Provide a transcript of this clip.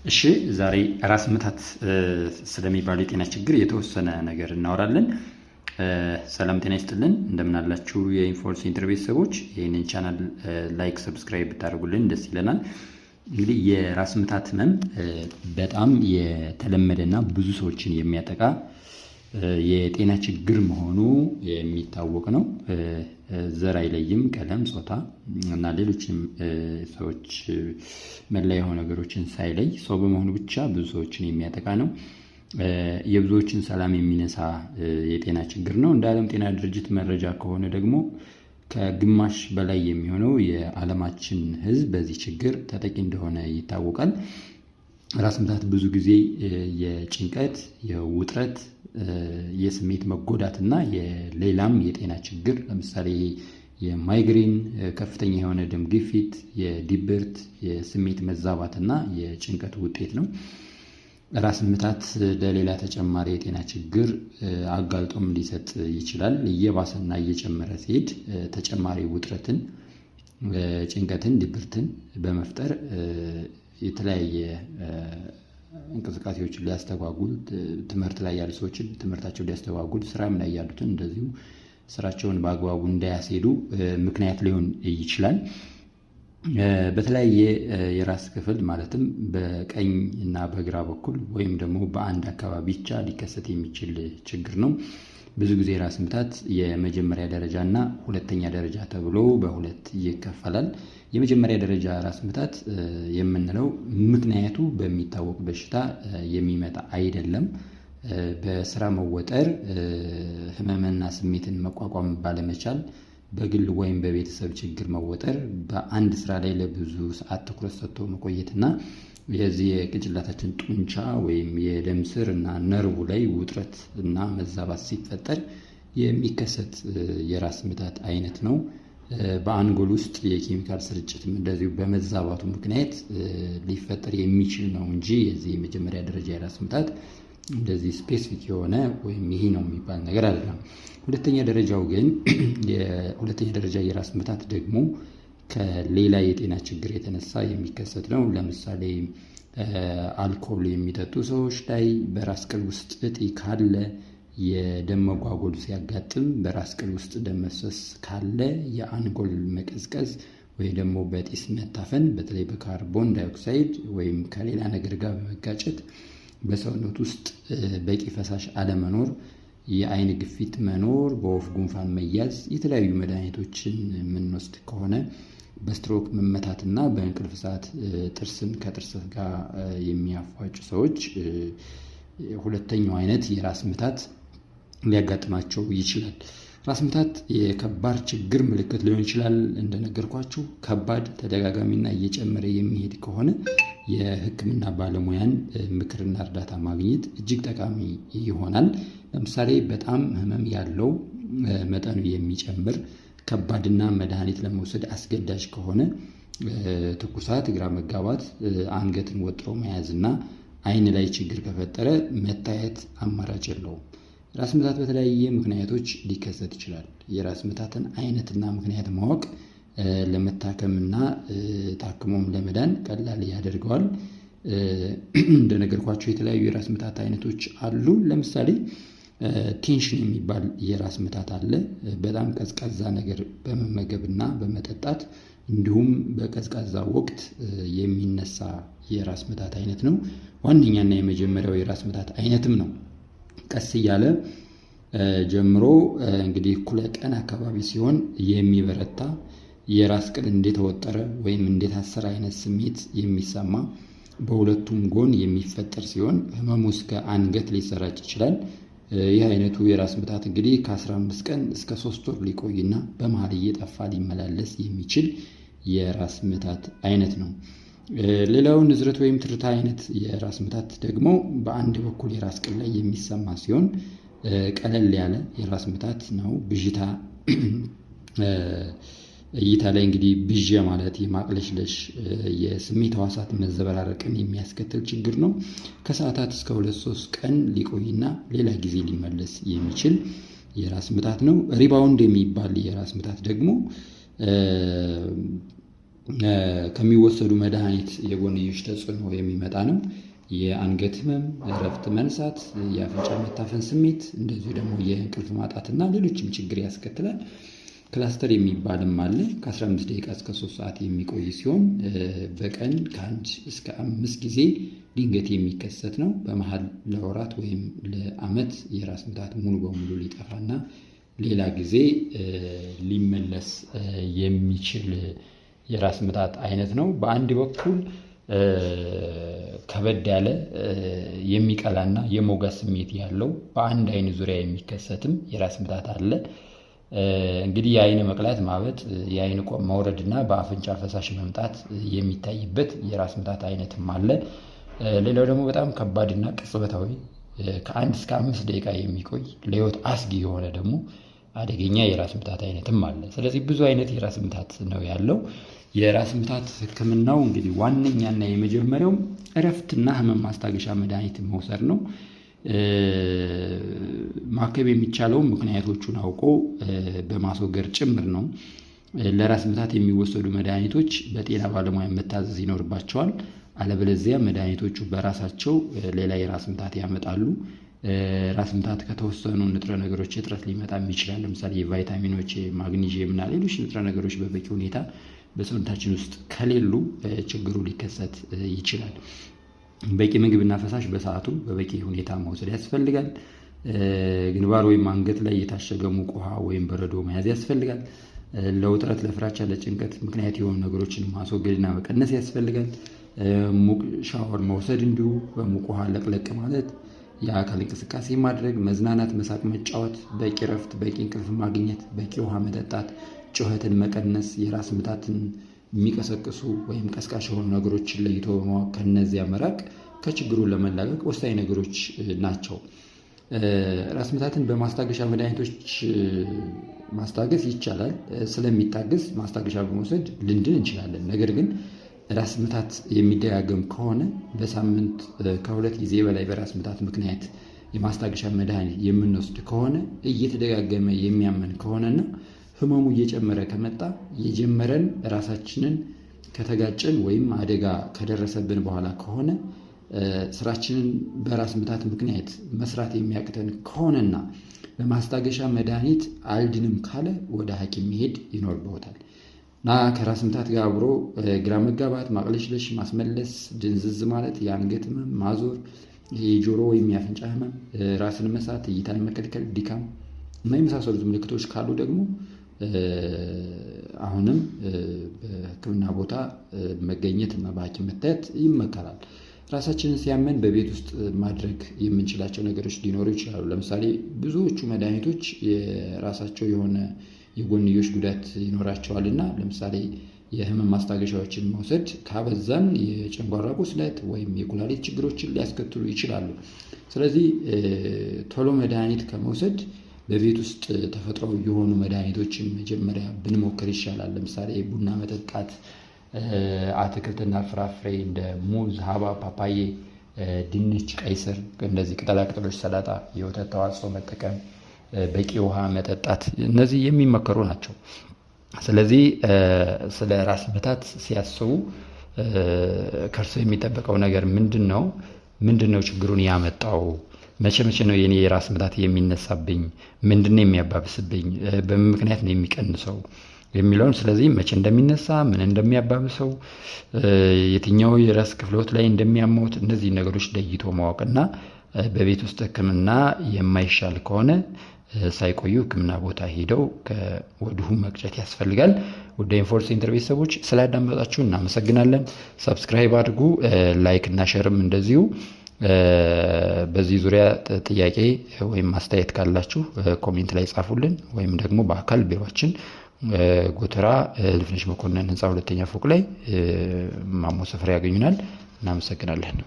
እሺ ዛሬ ራስ ምታት ስለሚባል የጤና ችግር የተወሰነ ነገር እናወራለን። ሰላም ጤና ይስጥልን፣ እንደምን አላችሁ የኢንፎር ሴንተር ቤተሰቦች። ይህንን channel like፣ subscribe ብታደርጉልን ደስ ይለናል። እንግዲህ የራስ ምታት ህመም በጣም የተለመደና ብዙ ሰዎችን የሚያጠቃ የጤና ችግር መሆኑ የሚታወቅ ነው። ዘር አይለይም፣ ቀለም፣ ጾታ እና ሌሎችም ሰዎች መለያ የሆኑ ነገሮችን ሳይለይ ሰው በመሆኑ ብቻ ብዙ ሰዎችን የሚያጠቃ ነው። የብዙዎችን ሰላም የሚነሳ የጤና ችግር ነው። እንደ ዓለም ጤና ድርጅት መረጃ ከሆነ ደግሞ ከግማሽ በላይ የሚሆነው የዓለማችን ሕዝብ በዚህ ችግር ተጠቂ እንደሆነ ይታወቃል። ራስ ምታት ብዙ ጊዜ የጭንቀት፣ የውጥረት፣ የስሜት መጎዳት እና የሌላም የጤና ችግር ለምሳሌ የማይግሬን፣ ከፍተኛ የሆነ ደም ግፊት፣ የድብርት፣ የስሜት መዛባት እና የጭንቀት ውጤት ነው። ራስ ምታት ለሌላ ተጨማሪ የጤና ችግር አጋልጦም ሊሰጥ ይችላል። እየባሰና እየጨመረ ሲሄድ ተጨማሪ ውጥረትን፣ ጭንቀትን፣ ድብርትን በመፍጠር የተለያየ እንቅስቃሴዎችን ሊያስተጓጉል፣ ትምህርት ላይ ያሉ ሰዎችን ትምህርታቸውን ሊያስተጓጉል፣ ስራም ላይ ያሉትን እንደዚሁ ስራቸውን በአግባቡ እንዳያስሄዱ ምክንያት ሊሆን ይችላል። በተለያየ የራስ ክፍል ማለትም በቀኝ እና በግራ በኩል ወይም ደግሞ በአንድ አካባቢ ብቻ ሊከሰት የሚችል ችግር ነው። ብዙ ጊዜ ራስ ምታት የመጀመሪያ ደረጃ እና ሁለተኛ ደረጃ ተብሎ በሁለት ይከፈላል። የመጀመሪያ ደረጃ ራስ ምታት የምንለው ምክንያቱ በሚታወቅ በሽታ የሚመጣ አይደለም። በስራ መወጠር፣ ህመምና ስሜትን መቋቋም ባለመቻል፣ በግል ወይም በቤተሰብ ችግር መወጠር፣ በአንድ ስራ ላይ ለብዙ ሰዓት ትኩረት ሰጥቶ መቆየትና የዚህ የቅንጭላታችን ጡንቻ ወይም የደም ስር እና ነርቡ ላይ ውጥረት እና መዛባት ሲፈጠር የሚከሰት የራስ ምታት አይነት ነው። በአንጎል ውስጥ የኬሚካል ስርጭትም እንደዚሁ በመዛባቱ ምክንያት ሊፈጠር የሚችል ነው እንጂ የዚህ የመጀመሪያ ደረጃ የራስ ምታት እንደዚህ specific የሆነ ወይም ይሄ ነው የሚባል ነገር አይደለም። ሁለተኛ ደረጃው ግን የሁለተኛ ደረጃ የራስ ምታት ደግሞ ከሌላ የጤና ችግር የተነሳ የሚከሰት ነው። ለምሳሌ አልኮል የሚጠጡ ሰዎች ላይ በራስ ቅል ውስጥ እጢ ካለ፣ የደም መጓጎል ሲያጋጥም፣ በራስ ቅል ውስጥ ደም መፍሰስ ካለ፣ የአንጎል መቀዝቀዝ ወይ ደግሞ በጢስ መታፈን፣ በተለይ በካርቦን ዳይኦክሳይድ ወይም ከሌላ ነገር ጋር በመጋጨት በሰውነት ውስጥ በቂ ፈሳሽ አለመኖር፣ የአይን ግፊት መኖር፣ በወፍ ጉንፋን መያዝ፣ የተለያዩ መድኃኒቶችን የምንወስድ ከሆነ፣ በስትሮክ መመታትና በእንቅልፍ ሰዓት ጥርስን ከጥርስ ጋር የሚያፏጩ ሰዎች ሁለተኛው አይነት የራስ ምታት ሊያጋጥማቸው ይችላል። ራስ ምታት የከባድ ችግር ምልክት ሊሆን ይችላል። እንደነገርኳችሁ ከባድ፣ ተደጋጋሚና እየጨመረ የሚሄድ ከሆነ የሕክምና ባለሙያን ምክርና እርዳታ ማግኘት እጅግ ጠቃሚ ይሆናል። ለምሳሌ በጣም ህመም ያለው፣ መጠኑ የሚጨምር፣ ከባድና መድኃኒት ለመውሰድ አስገዳጅ ከሆነ፣ ትኩሳት፣ ግራ መጋባት፣ አንገትን ወጥሮ መያዝ እና አይን ላይ ችግር ከፈጠረ መታየት አማራጭ የለውም። ራስ ምታት በተለያየ ምክንያቶች ሊከሰት ይችላል። የራስ ምታትን አይነትና ምክንያት ማወቅ ለመታከምና ታክሞም ለመዳን ቀላል ያደርገዋል። እንደነገርኳቸው የተለያዩ የራስ ምታት አይነቶች አሉ። ለምሳሌ tension የሚባል የራስ ምታት አለ። በጣም ቀዝቃዛ ነገር በመመገብና በመጠጣት እንዲሁም በቀዝቃዛ ወቅት የሚነሳ የራስ ምታት አይነት ነው። ዋነኛና የመጀመሪያው የራስ ምታት አይነትም ነው። ቀስ እያለ ጀምሮ እንግዲህ እኩለ ቀን አካባቢ ሲሆን የሚበረታ፣ የራስ ቅል እንደተወጠረ ወይም እንደታሰረ አይነት ስሜት የሚሰማ፣ በሁለቱም ጎን የሚፈጠር ሲሆን ህመሙ እስከ አንገት ሊሰራጭ ይችላል። ይህ አይነቱ የራስ ምታት እንግዲህ ከ15 ቀን እስከ 3 ወር ሊቆይና በመሀል እየጠፋ ሊመላለስ የሚችል የራስ ምታት አይነት ነው። ሌላው ንዝረት ወይም ትርታ አይነት የራስ ምታት ደግሞ በአንድ በኩል የራስ ቅል ላይ የሚሰማ ሲሆን ቀለል ያለ የራስ ምታት ነው። ብዥታ እይታ ላይ እንግዲህ ብዥ ማለት፣ የማቅለሽለሽ፣ የስሜት ሕዋሳት መዘበራረቅን የሚያስከትል ችግር ነው። ከሰዓታት እስከ 2-3 ቀን ሊቆይና ሌላ ጊዜ ሊመለስ የሚችል የራስ ምታት ነው። Rebound የሚባል የራስ ምታት ደግሞ ከሚወሰዱ መድኃኒት የጎንዮሽ ተጽዕኖ የሚመጣ ነው። የአንገት ህመም፣ እረፍት መንሳት፣ የአፍንጫ መታፈን ስሜት፣ እንደዚሁ ደግሞ የእንቅልፍ ማጣት እና ሌሎችም ችግር ያስከትላል። Cluster የሚባልም አለ። ከ15 ደቂቃ እስከ 3 ሰዓት የሚቆይ ሲሆን በቀን ከ1 እስከ 5 ጊዜ ድንገት የሚከሰት ነው። በመሀል ለወራት ወይም ለአመት የራስ ምታት ሙሉ በሙሉ ሊጠፋና ሌላ ጊዜ ሊመለስ የሚችል የራስ ምታት አይነት ነው። በአንድ በኩል ከበድ ያለ የሚቀላና የሞጋት ስሜት ያለው በአንድ አይን ዙሪያ የሚከሰትም የራስ ምታት አለ። እንግዲህ የአይን መቅላት፣ ማበጥ፣ የአይን ቆብ መውረድ እና በአፍንጫ ፈሳሽ መምጣት የሚታይበት የራስ ምታት አይነትም አለ። ሌላው ደግሞ በጣም ከባድና ቅጽበታዊ ከ1 እስከ 5 ደቂቃ የሚቆይ ለህይወት አስጊ የሆነ ደግሞ አደገኛ የራስ ምታት አይነትም አለ። ስለዚህ ብዙ አይነት የራስ ምታት ነው ያለው። የራስ ምታት ሕክምናው እንግዲህ ዋነኛና የመጀመሪያው እረፍትና ህመም ማስታገሻ መድኃኒት መውሰድ ነው። ማከም የሚቻለው ምክንያቶቹን አውቆ በማስወገድ ጭምር ነው። ለራስ ምታት የሚወሰዱ መድኃኒቶች በጤና ባለሙያ መታዘዝ ይኖርባቸዋል። አለበለዚያ መድኃኒቶቹ በራሳቸው ሌላ የራስ ምታት ያመጣሉ። ራስ ምታት ከተወሰኑ ንጥረ ነገሮች እጥረት ሊመጣም ይችላል። ለምሳሌ የቫይታሚኖች፣ ማግኒዥየም እና ሌሎች ንጥረ ነገሮች በበቂ ሁኔታ በሰውነታችን ውስጥ ከሌሉ ችግሩ ሊከሰት ይችላል። በቂ ምግብና ፈሳሽ በሰዓቱ በበቂ ሁኔታ መውሰድ ያስፈልጋል። ግንባር ወይም አንገት ላይ የታሸገ ሙቅ ውሃ ወይም በረዶ መያዝ ያስፈልጋል። ለውጥረት፣ ለፍራቻ፣ ለጭንቀት ምክንያት የሆኑ ነገሮችን ማስወገድና መቀነስ ያስፈልጋል። ሙቅ ሻወር መውሰድ፣ እንዲሁ በሙቅ ውሃ ለቅለቅ ማለት፣ የአካል እንቅስቃሴ ማድረግ፣ መዝናናት፣ መሳቅ፣ መጫወት፣ በቂ እረፍት፣ በቂ እንቅልፍ ማግኘት፣ በቂ ውሃ መጠጣት፣ ጩኸትን መቀነስ፣ የራስ ምታትን የሚቀሰቅሱ ወይም ቀስቃሽ የሆኑ ነገሮችን ለይቶ በማወቅ ከነዚያ መራቅ ከችግሩ ለመላቀቅ ወሳኝ ነገሮች ናቸው። ራስ ምታትን በማስታገሻ መድኃኒቶች ማስታገስ ይቻላል። ስለሚታገስ ማስታገሻ በመውሰድ ልንድን እንችላለን። ነገር ግን ራስ ምታት የሚደጋገም ከሆነ፣ በሳምንት ከሁለት ጊዜ በላይ በራስ ምታት ምክንያት የማስታገሻ መድኃኒት የምንወስድ ከሆነ፣ እየተደጋገመ የሚያመን ከሆነና ህመሙ እየጨመረ ከመጣ፣ የጀመረን ራሳችንን ከተጋጨን ወይም አደጋ ከደረሰብን በኋላ ከሆነ፣ ስራችንን በራስ ምታት ምክንያት መስራት የሚያቅተን ከሆነና በማስታገሻ መድኃኒት አልድንም ካለ ወደ ሐኪም መሄድ ይኖርበታል። እና ከራስ ምታት ጋር አብሮ ግራ መጋባት፣ ማቅለሽለሽ፣ ማስመለስ፣ ድንዝዝ ማለት፣ የአንገት ህመም፣ ማዞር፣ የጆሮ ወይም የአፍንጫ ህመም፣ ራስን መሳት፣ እይታን መከልከል፣ ድካም እና የመሳሰሉት ምልክቶች ካሉ ደግሞ አሁንም በሕክምና ቦታ መገኘት እና በሐኪም መታየት ይመከራል። ራሳችንን ሲያመን በቤት ውስጥ ማድረግ የምንችላቸው ነገሮች ሊኖሩ ይችላሉ። ለምሳሌ ብዙዎቹ መድኃኒቶች የራሳቸው የሆነ የጎንዮሽ ጉዳት ይኖራቸዋል እና ለምሳሌ የህመም ማስታገሻዎችን መውሰድ ካበዛን የጨንጓራ ቁስለት ወይም የኩላሊት ችግሮችን ሊያስከትሉ ይችላሉ። ስለዚህ ቶሎ መድኃኒት ከመውሰድ በቤት ውስጥ ተፈጥሯዊ የሆኑ መድኃኒቶችን መጀመሪያ ብንሞክር ይሻላል። ለምሳሌ ቡና መጠጣት፣ አትክልትና ፍራፍሬ እንደ ሙዝ፣ ሐብሐብ፣ ፓፓዬ፣ ድንች፣ ቀይ ስር፣ እንደዚህ ቅጠላ ቅጠሎች፣ ሰላጣ፣ የወተት ተዋጽኦ መጠቀም፣ በቂ ውሃ መጠጣት እነዚህ የሚመከሩ ናቸው። ስለዚህ ስለ ራስ ምታት ሲያስቡ ከእርሶ የሚጠበቀው ነገር ምንድን ነው? ምንድን ነው ችግሩን ያመጣው? መቼ መቼ ነው የኔ የራስ ምታት የሚነሳብኝ? ምንድን ነው የሚያባብስብኝ? በምን ምክንያት ነው የሚቀንሰው? የሚለውን፣ ስለዚህ መቼ እንደሚነሳ፣ ምን እንደሚያባብሰው፣ የትኛው የራስ ክፍሎት ላይ እንደሚያመውት እነዚህ ነገሮች ለይቶ ማወቅና በቤት ውስጥ ሕክምና የማይሻል ከሆነ ሳይቆዩ ሕክምና ቦታ ሄደው ከወዲሁ መቅጨት ያስፈልጋል። ውድ ኢንፎር ሴንተር ቤተሰቦች ስላዳመጣችሁ እናመሰግናለን። Subscribe አድርጉ፣ like እና share ም እንደዚሁ። በዚህ ዙሪያ ጥያቄ ወይም አስተያየት ካላችሁ comment ላይ ጻፉልን፣ ወይም ደግሞ በአካል ቢሯችን ጎተራ እልፍነሽ መኮንን ህንፃ ሁለተኛ ፎቅ ላይ ማሞ ሰፈር ያገኙናል። እናመሰግናለን።